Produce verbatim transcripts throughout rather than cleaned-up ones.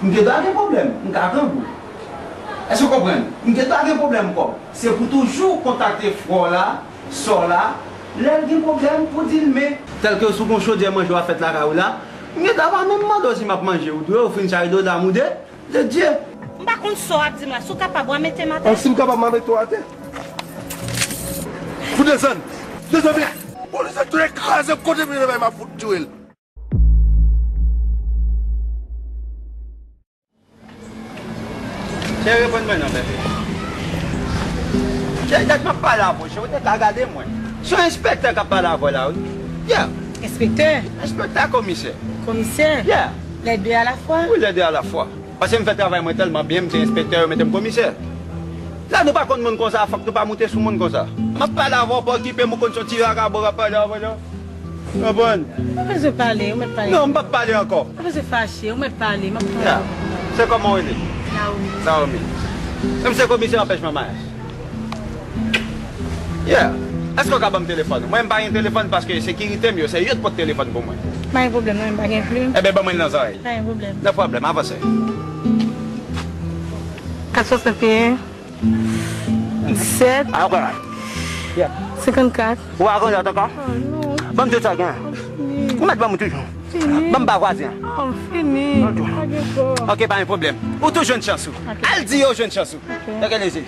M gen dwa gen pwoblèm, m ka grangou. Èske w konprann? M gen dwa gen pwoblèm kòb. Se pou toujou kontakte frè w la, sè w la, lè l gen pwoblèm pou di l men. Tèlke si w gen yon chodyè manje w ap fèt lakay ou la, m gen dwa pa menm mande w si m ap manje, ou dwe ofri m sa rido damoude de Dye. M pa konn sa w ap di m la, si w kapab w a mete m atè. Si m kapab m a mete w atè. Fout desann. Desann vit. Polis la tou kraze kote m ye, m ap fout tiye l. Cheri, reponn mwen non, bebe. Cheri, dat m ap pale avè w, cheri, ou te ka gade mwen. Se yon enspektè k ap pale avè w la, wi. Yeah. Enspektè? Enspektè, komisè. Komisè? Yeah. Lè de alafwa? Wi, lè de alafwa. Paske m fè travay mwen tèlman byen, m te enspektè, yo mete m komisè. La, nou pa konn moun konsa, fòk nou pa moute sou moun konsa. M ap pale avè w, pa okipe m, ou konn se yon ti vakabon k ap pale avè w la. Konprann? Ou pa bezwen pale, ou mèt pale. Non, m p ap pale ankò. Ou pa bezwen fache, ou mèt pale, m ap pale. Yeah. Se kòman w rele? Naomi. Naomi. Menm se komisè anpèchman mayaj. Yeah. Èske w ka ban m telefòn ou? Mwen, m pa gen telefòn paske sekirite m yo, se yo t pot telefòn pou mwen. Pa gen pwoblèm, non, m pa gen plim. Enben, ban mwen l nan zòrèy. Pa gen pwoblèm. Nan pwoblèm, avanse. Kat swasannteyen, disèt, senkannkat. Ou pa konn lòt ankò? Oh, non. Ban m tout sa gen. Ou mèt ban m toujou. Fini. Ban m pa vwazen an. Oh, m fini. Pa gen kò. Ok, pa gen pwoblèm. Ou tou jwenn chans ou. Ok. Al di yo jwenn chans ou. Ok. Ok, lezi.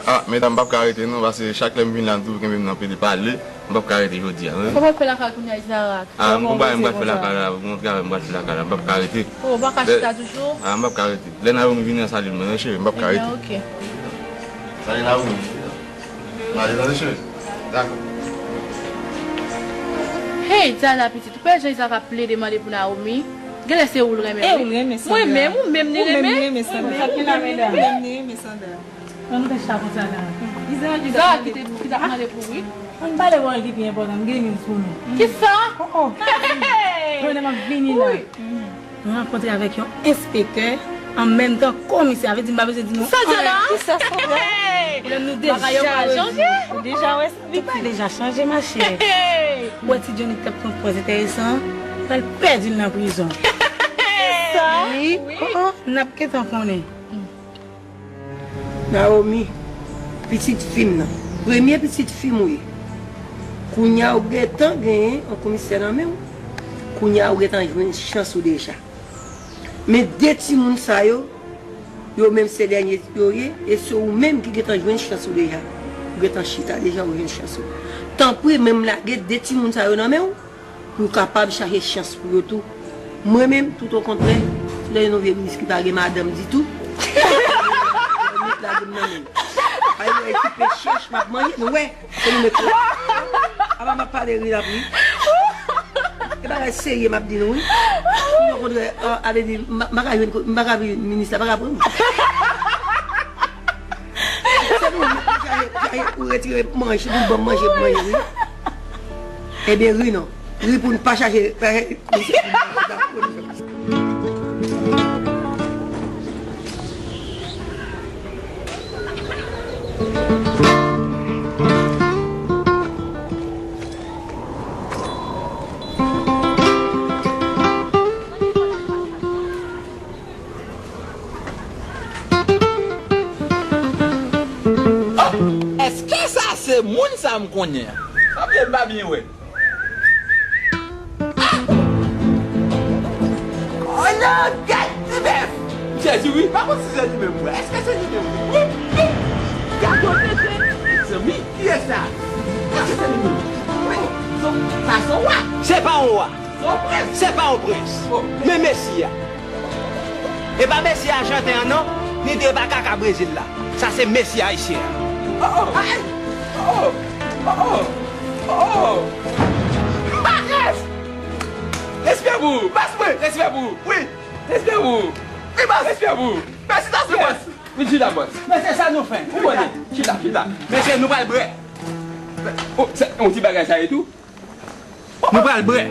Ah, medam, m p ap ka rete non, paske chak lè m vin la, m toujou kenbe m nan pede pale, m p ap ka rete jodi a, wi. Sa w pral fè lakay kounye a, Izarak? Ah, m gon bagay m pral fè lakay la, m gon travay m pral fè lakay la, m p ap ka rete. Oh, ou pa ka chita toujou? Ah, m p ap ka rete. Lè Naomi vini an, salye l mwen, non, cheri, m p ap ka rete. Ebyen, ok. Salye Naomi. Salye, tande, cheri. Dakò. Hey, Diana, pitit, ou pa wè jan Izarak ap plede mande pou Naomi? Genlè se ou l renmen, wi. E ou l renmen Sandra. Mwen menm, ou menm li renmen? Ou menm li renmen Sandra. Ou menm li renmen? Ou menm li renmen Sandra. An nou fè chita konsa la. Izarak ki t ap mande pou ou, wi. Ann pale bò ki pi enpòtan, m gen news pou nou. Kisa? Oh, oh. Hey! Jodi a m ap vini la. Wi. M rankontre avèk yon enspektè, an menm tan komisè, sa vle di m pa bezwen di nou anyen. Kisa, Diana? Kisa, Sandra? Hey! Pwoblèm nou deja rezoud. Ou deja wè sa? Tout sa deja chanje, machè. Hey! Ou wè ti Johnny k t ap pran pòz enteresan an, pral pèdi l nan prizon. Kisa? Wi. Wi. Oh, oh, n ap gentan konnen. Naomi, pitit fi m nan, premye pitit fi m ou ye. Kounye a ou gentan genyen yon komisè nan men w. Kounye a ou gentan jwenn chans ou deja. Men de timoun sa yo, yo menm se dènye yo ye, e se ou menm ki gentan jwenn chans ou deja. Ou gentan chita deja, ou jwenn chans ou. Tanpri, menm lage de timoun sa yo nan men w. Pou w kapab chache chans pou yo tou. Mwen menm, tout okontrè, lè yon vye minis ki pa gen madanm ditou, met lage m nan men l. Ay, wè, ekipe chèch, m ap manje, nou wè, se nou met la. Apa m ap pale ri l ap ri. E bagay serye m ap di nou, wi. Tout okontrè, a, ale di, m pa, m pa ka jwenn ko-, m pa ka vin minis la, pa ka pran m. Se pou ou chache, chache pou retire manje, pou ban m manje, pou manje, wi. Ebyen, ri non. Ri pou n pa chache, pa chache. Oh! Èske sa se moun sa m konnen an? Sa byen, m pa byen wè. Ah! Oh non, gad ti bèf! M sezi wi, pa konn si se li menm vre. Èske se li menm vre? Wi, wi! Gad yon tete! Mezanmi, kiyès sa? Èske se li menm? Wi, sa se yon wa! Se pa yon wa! Se yon prens! Se pa yon prens! Oh. Men Mesi a! E pa Mesi ajanten an non, ni de pa kaka Brezil la. Sa se Mesi ayisyen an. Oh, oh, ay! Oh, oh, oh, oh, oh! Matres! Respè pou ou! Bas mwen! Respè pou ou! Wi! Respè pou ou! Wi, bas! Respè pou ou! Felisitasyon, bas! Vin chita, bas! Men se sa nou fè! Ou konnen! Chita, chita! Mesye, nou pral brè! Oh, se yon ti bagay sa ye tou? Nou pral brè.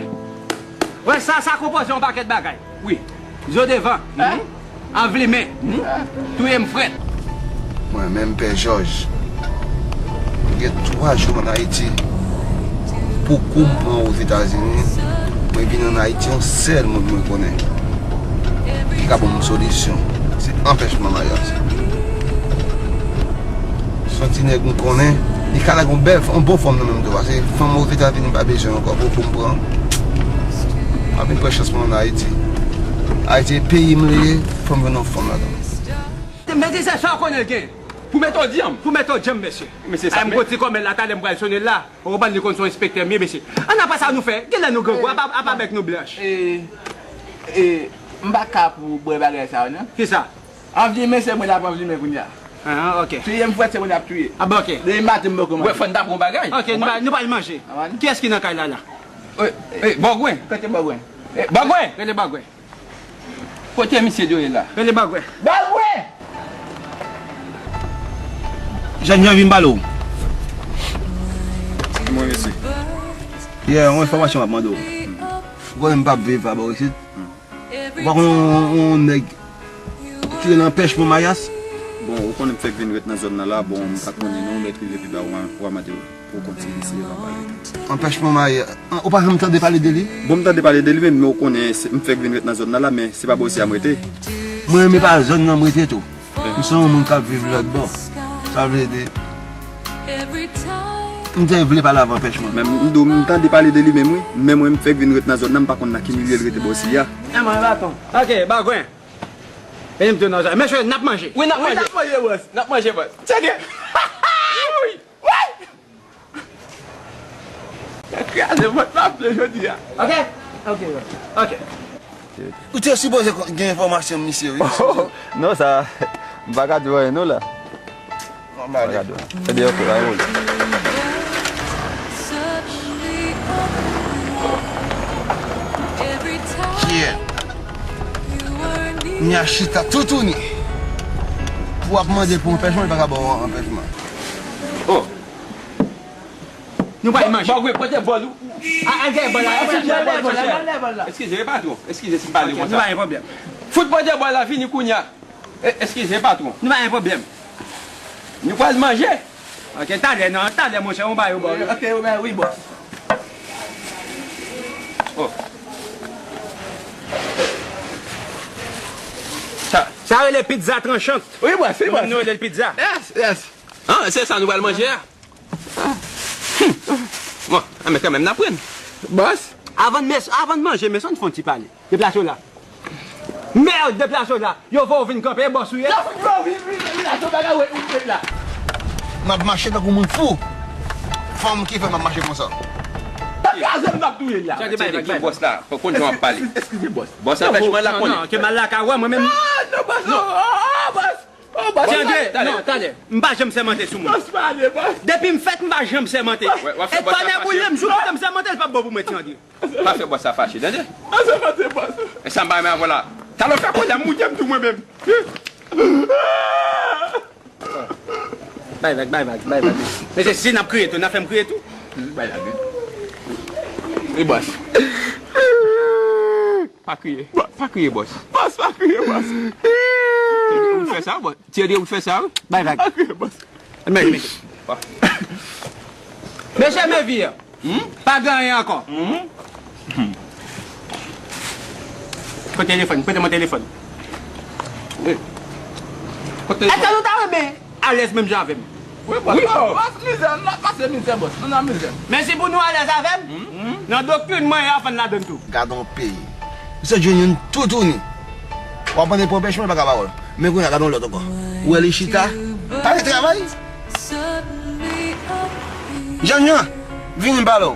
Wè sa, sa konpoze yon pakèt bagay. Wi. Zo devan. Anvlimen. Touye m frèt. Mwen menm, Pè Jòj, m gen twa jou ann Ayiti. Pou kou m pran Ozetazini, Mwen vin ann Ayiti, yon sèl moun mwen konnen ki ka ban m solisyon, se anpèchman maryaj. Se yon ti nèg m konnen, li ka lage yon bèl, yon bon fanm nan men m tou, paske fanm Ozetazini m pa bezwen ankò pou, pou m pran. M ap vin pran chans mwen ann Ayiti. Ayiti e peyi m li ye, fò m jwenn yon fanm ladan. Mete se sa w konnen l gen. Pou mete w dyanm. Pou mete w dyanm, mesye. Mesye sa, ay, m men konn ti kòmè la, talè m pral sonnen l la. Ou konprann, li konn se yon enspektè m ye, mesye. Ann, apa sa nou fè? Genlè nou grangou, apa, apa bèk nou blanch. E, e, m pa ka pou bwè bagay sa yo, non. Kisa? Anvlimen se mwen l ap anvlimen kounye a. Ah, ok. Touye m fwèt se mwen l ap touye. Ah, bon, ok. Demen maten m poko manje. Wè, fò n ta pran yon bagay. Ok, nou pa, nou pral manje. Kiyès ki nan kay la, la? E, e, Bògwen. Kote Bògwen? E, Bògwen! Rele Bògwen. Kote misye dwe ye la? Rele Bògwen. Bògwen! Jènjan, vin m pale w. Mwen, mesye. Yeah, yon enfòmasyon m ap mande w. Ou konnen m p ap viv pa bò isit. Ou pa konn yon, yon nèg ki rele Anpèchman Mayas? Bon, ou konnen m fèk vin ret nan zòn nan la, bon, m pa konnen non, m mèt rive pi ba w, w a mande w. Pou w kontinye eseye pa pale. Anpèchman Mayas. An, ou pa janm tande pale de li? Bon, m tande pale de li, men, men ou konnen, se, m fèk vin ret nan zòn nan la, men se pa bò isi a m rete. Mwen, men pa zòn nan m rete tou. M se yon moun k ap viv lòt bò. Sa vle di, m te vle pale avè Anpèchman. Men m, m di w, m tande pale de li menm, wi. Men mwen, m fèk vin ret nan zòn nan, m pa konn nan ki milye l rete bò isi a. Enben, baton. Ok, Bògwen. Vini m di w nan zòn. Mesye, n ap manje. Wi, n ap manje. Wi, n ap manje, bòs. N ap manje, bòs. Tcheke! Wi! Wi! Kraze vant m ap ble jodi a. Ok? Ok, ok. Ou te sipoze gen enfòmasyon misye, wi. Non, sa, m pa ka di w anyen non la. M pa ka di w anyen. Ebyen, ok, pa gen pwoblèm. Yeah. Nya chita toutouni. Pou w ap mande pou anpèchman, li pa ka ba w anpèchman. Oh. Nou pral manje. Bògwen, pote bòl ou. A, al dèyè bòl la, al dèyè bòl la, al dèyè bòl la. Eskize, patwon. Eskize si m pale konsa. Nou pa gen pwoblèm. Fout pote bòl la, vini kounye a. E, eskize, patwon. Nou pa gen pwoblèm. Nou pral manje. Ok, talè, non, talè, monchè, on ba yo bòl. Ok, wi, bòs. Oh. Sa, sa rele pizza tranchant. Wi, bòs, wi, bòs. Nou rele l pizza. Yes, yes. Ah, se sa nou pral manje a? Bon, ah, men kanmenm n aprann. Bòs. Avan n mes-, avan n manje, mesye, ann fè yon ti pale. Deplase w la. Mèd, deplase w la. Yo voye w vin kanpe, e bòs ou ye? Yo vin, vin, vin, vin la, ton bagay, wi, wi, wi, la. M ap mache tankou moun fou. Fanm ki fè m ap mache konsa. Tap kraze m, m ap touye l la. Tande bay vag, bay vag. Bòs la, fò konn jan w ap pale. Eskize, bòs. Bòs, anpèchman la konnen. Non, ke mal la ka wè mwen menm. Ah, non, bòs, non. Ah, bòs. Oh, bòs, talè, talè, non, talè. M pa janm sèmante sou moun. Bòs, pale, bòs. Depi m fèt, m pa janm sèmante. Wè, w ap fè bòs la fache. E tonnè boule m, jou kote m sèmante, l p ap bon pou mwen, ti André. Pa fè bòs la fache, tande? Pa sèmante, bòs. E sa m pa renmen avè w la. Talè w fè kolè m, mouye m tou mwen menm. Bay vag, bay vag, bay vag. Men se si n ap kriye tou, n ap fè m kriye tou. Bay vag, wi. Wi, bòs. Pa kriye. Pa, pa kriye, bòs. Bòs, pa kriye, bòs. Ou fè sa, bòs. Thierry, ou fè sa, wi. Bay vag. Pa kriye, bòs. Men, men. Mesye, men vi a. Hmm? Pa gen anyen ankò. Hmm? Hmm. Kote telefòn? Prete mwen telefòn. Wi. Kote telefòn? Èske nou ta renmen alèz menm jan avè m? Wi, bòs. Wi, bòs. Bòs, mizè, nou ap pase mizè, bòs. Nou nan mizè. Men si pou nou alèz avè m, hmm, nan doktrin mwen, y ap fann ladan l tou. Gad on peyi. Misye jwenn youn toutouni. W ap mande pou anpèchman, li pa ka ba w l. Men kounye a, gad on lòt ankò. Ou wè li chita? Pa gen travay? Jan, Jan, vini m pale w.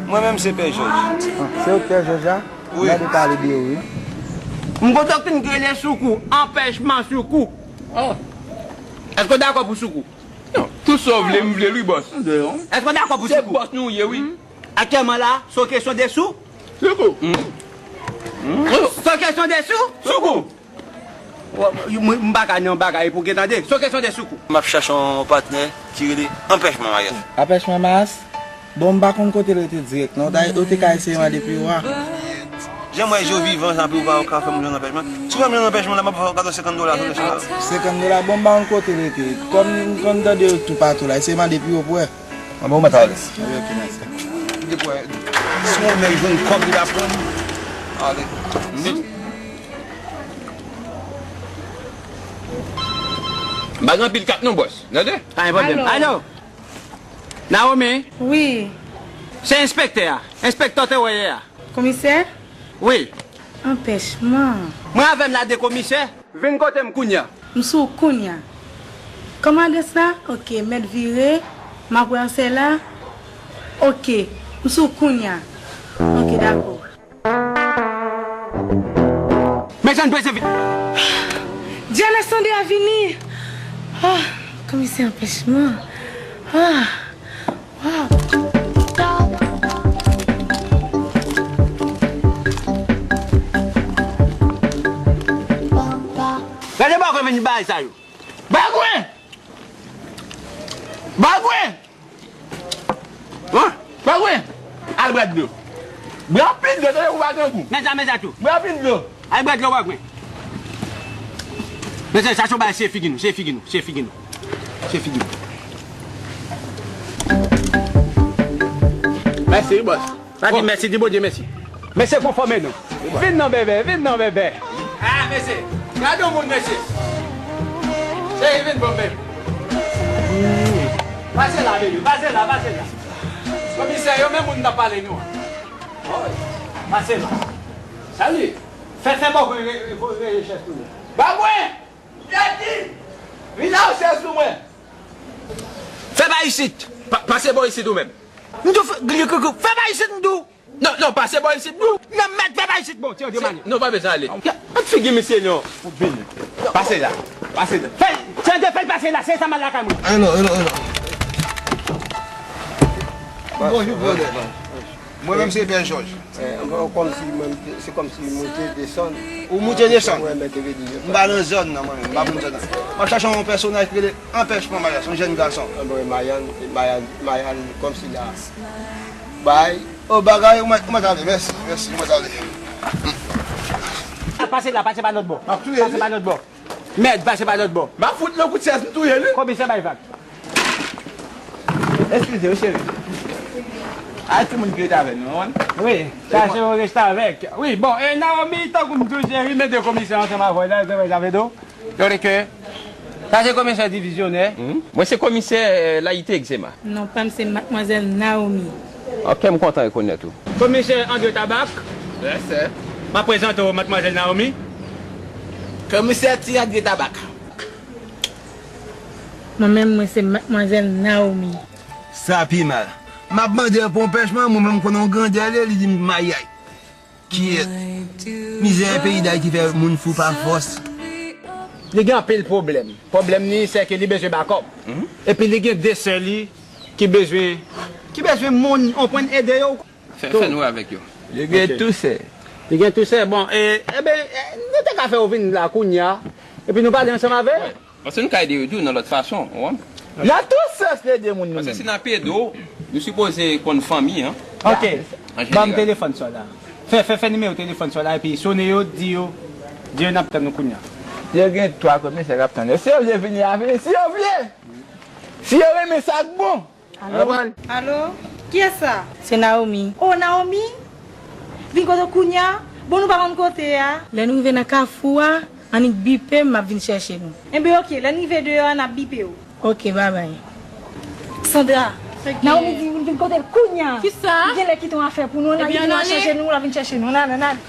Mwen menm se Pè Jòj. Ah, se ou Pè Jòj la? Wi. Gade pale de ou, wi. M kontan ke n rele sou kou, anpèchman sou kou. Oh. Èske w dakò pou sou kou? Non, tout sa w vle, m vle l wi, bòs. Èske w dakò pou sou kou? Se bòs nou ye, wi. Aktyèlman la, se yon kesyon de sou? Sou kou. Se yon kesyon de sou? Sou kou. Mwen, m pa ka nan bagay pou gen tande. Se yon kesyon de sou kou. M ap chache yon patnè ki rele Anpèchman Mayas. Anpèchman Mayas? Bon, m pa konn kote l rete dirèk, non. Ou ta, ou te ka eseye mande pi wo a. Janm wè je w vivan, sa, pou w pa ka fè m jwenn anpèchman. Si w fè m jwenn anpèchman la, m ap fè w kato senkant dola sou nèch la. Senkant dola, bon, m pa konn kote l rete. Kòm m konn tande yo toupatou la, eseye mande pi wo pou wè. Mwen ba w mèt ale. Wi, ok, mèsi. Depi w wè, si w menm jwenn kòb li pa pran, ale. M pa gen anpil kat non, bòs. Tande? Pa gen pwoblèm. Alo. Alo! Naomi? Wi. Se enspektè a. Enspektè w te wè yè a. Komisè? Wi. Anpèchman. Mwen avè m la de komisè. Vin kote m kounya. M sou kounya. Kòman adrès la? Ok, mèt vire. M ap wè ansè la. Ok, m sou kounya. Ok, dakò. Mezanmi, prese vit. Diana, Sandra vini. Ah, komisè anpèchman. Ah, wow. Gade bò kwen vin bay sa yo. Bagwen! Bagwen! Hon? Bagwen! Al bwè dlo. Bwè anpil dlo, tande ou pa grangou. Men sa, men sa tou. Bwè anpil dlo. Al bwè dlo, bagwen. Men sa, sa se yon bagay, se figi nou, se figi nou, se figi nou. Se figi nou. Mèsi, bòs. Pa di mèsi, di Bondye mèsi. Mesye, konfòme nou. Vin non, bebe, vin non, bebe. Ah, mesye, gade yon moun, mesye. Cheri, vin bon, bebe. Pase la, bebe, pase la, pase la. Komisè, yo menm moun n ap pale nou an. Pase la. Salut. Fè, fè bò, re, re, re, re, chèz pou nou. Bagwen! Jackie! Vin la, chèz pou mwen. Fè pa isit. Pa, pase bò isit ou menm. M di w fè, fè pa isit, m di w. Non, non, pase bò isit, non. Non, mèt, fè pa isit, bon, tire de mani. Non, pa bezwen ale. Gad figi misye, non. Pase la, pase la. Fè, tande, fè l pase la, se sa m al lakay mwen. Hello, hello, hello. Bonjou, brother. Mwen menm se Pè Jòj. Eh, kòmsi mwen, se kòmsi moute desann. Ou moute desann? Mwen, mwen te vle di. M pa nan zòn nan, mwen menm, m pa konn zòn nan. M ap chache yon pèsonaj ki rele Anpèchman Mayas, yon jèn gason. Ah, bon, Mayan, Mayan, Mayan, kòmsi la. Bay. Oh, bagay, ou mèt, ou mèt ale, mèsi, mèsi, ou mèt ale. Pase la, pase pa lòt bò. M ap touye li. Pase pa lòt bò. Mèd, pase pa lòt bò. M ap fout li yon kout chèz, m touye li. Komisè bay vag. Eskize wi, cheri. A, timoun ki rete avè nou, wi. Wi, sa se yon restavèk. Wi, bon, e Naomi, tankou m di w, cheri, mete komisè ansanm avè w la, se sa vle di. Yo rele ke sa se komisè divizyonè. Mhm. Mwen se komisè, eh, Layite Egzema. Non pa m se Madmwazèl Naomi. Ok, m kontan rekonèt ou. Komisè André Tabak. Yes, sir. M ap prezante w Madmwazèl Naomi. Komisè Ti André Tabak. Mwen menm, mwen se Madmwazèl Naomi. Sa pi mal. M ap mande l pou yon pèchman, mwen menm m konnen yon grandè li, li di m mayay. Kiyès? Mizè peyi Dayiti fè moun fou pa fòs. Li gen anpil pwoblèm. Pwoblèm li, se ke li bezwen bakòp. Mhm. Epi li gen de sè li ki bezwen, ki bezwen moun, yon pwen ede yo. Fè, fè nou wè avèk yo. Li gen tousè. Li gen tousè. Bon, e, e ben, e, nou te ka fè w vin la kounya. Epi nou pale ansanm avè l. Paske nou ka ede yo tou nan lòt fason, ou konprann? Nan tout sans nou ede moun nou menm. Paske si n ap ede w, nou sipoze konn fanmi an. Ok. An jeneral. Ban m telefòn sa w la. Fè, fè, fè nimewo telefòn sa w la epi sone yo, di yo, di yo n ap tann nou kounya. Yo gen twa komisè k ap tann yo. Si yo vle vini, y a vini. Si yo vle, si yo renmen sa k bon. Alo? Alo? Kiyès sa? Se Naomi. Oh, Naomi? Vin kote w kounya? Bon, nou pa konn kote a. Lè n rive nan kafou a, annik bipe m, m ap vin chèche nou. Enben, ok, lè n rive deyò a, n ap bipe w. Ok, babay. Sandra, Naomi di vin, vin kote l kounya. Kisa? Li genlè kite yon afè pou nou, n a kite nou al chèche nou, l ap vin chèche nou. N ale, n ale.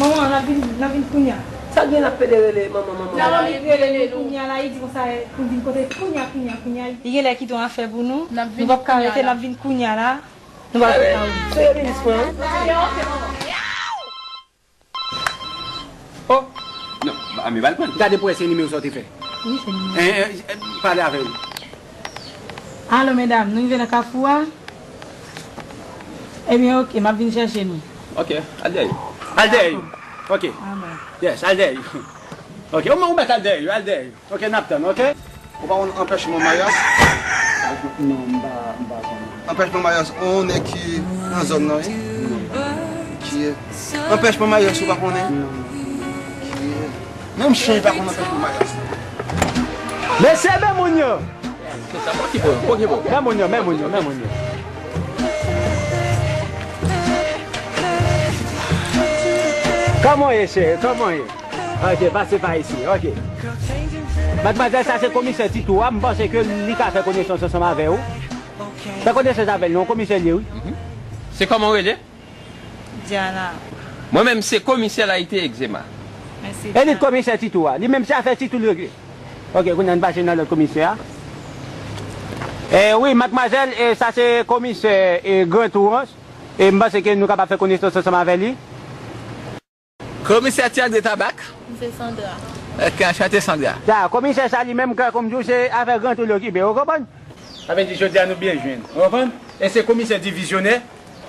Manman, n ap vin, n ap vin kounya. Sa gen l ap pede rele manman, manman? Naomi rele nou kounya la, li di konsa pou n vin kote l kounya, kounya, kounya. Li genlè kite yon afè pou nou. Nou p ap ka rete, n ap vin kounya la. Nou pral fè kawou. Sere minis mwen, wi. Oh! Non, a, men pa l pran. Gade pou wè se nimewo sa w te fè. Wi, se nimewo. Eh, eh, eh, pale avè l. Alo, medam, nou rive nan kafou a? Ebyen, ok, m ap vin chèche nou. Ok, al dèyè. Al dèyè. Ok. Yes, al dèyè. Ok, ou, ou mèt al dèyè, al dèyè. Ok, n ap tann, ok? Ou pa konn Anpèchman Mayas? Non, m pa, m pa konnen. Anpèchman Mayas, ou nèg ki nan zòn nan, wi? Non, m pa konnen. Anpèchman maryaj ou pa konnen. Menm chen pa konn anpèchman maryaj. Mesye, men moun yo. Men moun yo, men moun yo, men moun yo. Kòman w ye, cheri? Kòman w ye? Ok, pase pa isi. Ok. Madmwazèl, sa se komisè Titou a. M panse ke li ka fè konesans ansanm avè w. Fè konesans avè l non, komisè li ye, wi. Se kòman w rele? Diana. Mwen menm se komisè Layite Egzema. Mèsi. E li Diana. Komisè Titou a. Li menm se afè Titou l regle. Ok, kounye a n pase nan lòt komisè a. E wi, madmwazèl, e sa se komisè e Grand Orange. E m panse ke nou kapab fè konesans ansanm avè li. Komisè Ti André Tabak. M se Sandra. Ok, anchante Sandra. Sa, komisè sa li menm, kè kòm di w, se afè Grand Orange l okipe, ou konprann? Sa vle di jodi a nou byen jwenn. Ou konprann? E se komisè divizyonè.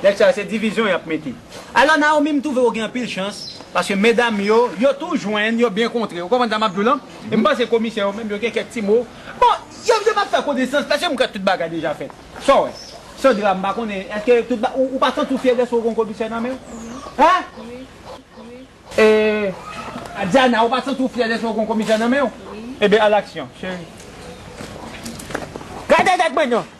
Nèg sa yo se divizyon y ap mete. Alò, Naomi, m twouve w gen anpil chans, paske medam yo, yo tou jwenn, yo byen kontre. Ou konprann sa m ap di w lan? E m panse komisè yo menm, yo gen kèk ti mo. Bon, yo, yo p ap fè konesans, paske m kwè tout bagay deja fèt. Sa w wè? Sandra, m pa konnen, èske tout ba-, ou, ou pa santi w fyè dèske w gen yon komisè nan men w? Hein? E, Diana, ou pa santi w fyè dèske w gen yon komisè nan men w? Wi. Ebyen, à l'action, cheri. Gade tèt mwen non.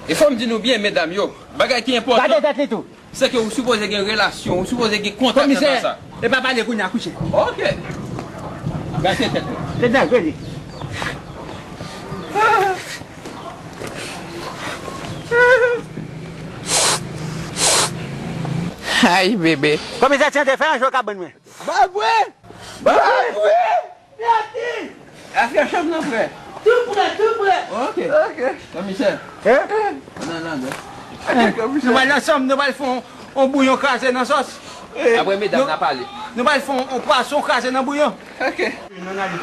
E fò m di nou byen, medam yo, bagay ki enpòtan, gade tèt li tou, se ke ou sipoze gen relasyon, ou sipoze gen kontak nan sa. Komisè, e pa pale kounye a, kouche. Ok. Gade tèt mwen. Se danje li. Ay, bebe. Komisè Ti André, fè ranje w kabann mwen. Ba vre! Ba vre! Gade! Afè chanm nan prè. Tou prè, tou prè. Ok. Ok. Komisè. Hein? Ann al ladan. Ok, komisè. Nou pral ansanm, nou pral fè yon, yon bouyon kraze nan sòs. Eh. Apre medam n a pale. Nou pral fè yon, yon pwason kraze nan bouyon. Ok. Ann ale.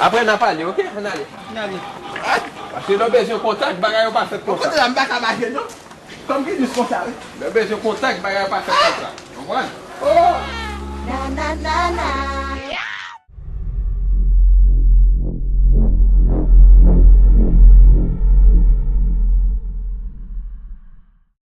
Apre n a pale, ok? Ann ale. Ann ale. Paske lè w bezwen kontak, bagay yo pa fèt konsa. Kote la, m pa ka mache, non. Kòm ki jis konsa, wi. Lè w bezwen kontak, bagay yo pa fèt konsa. Konprann? Oh! Na, na, na, na.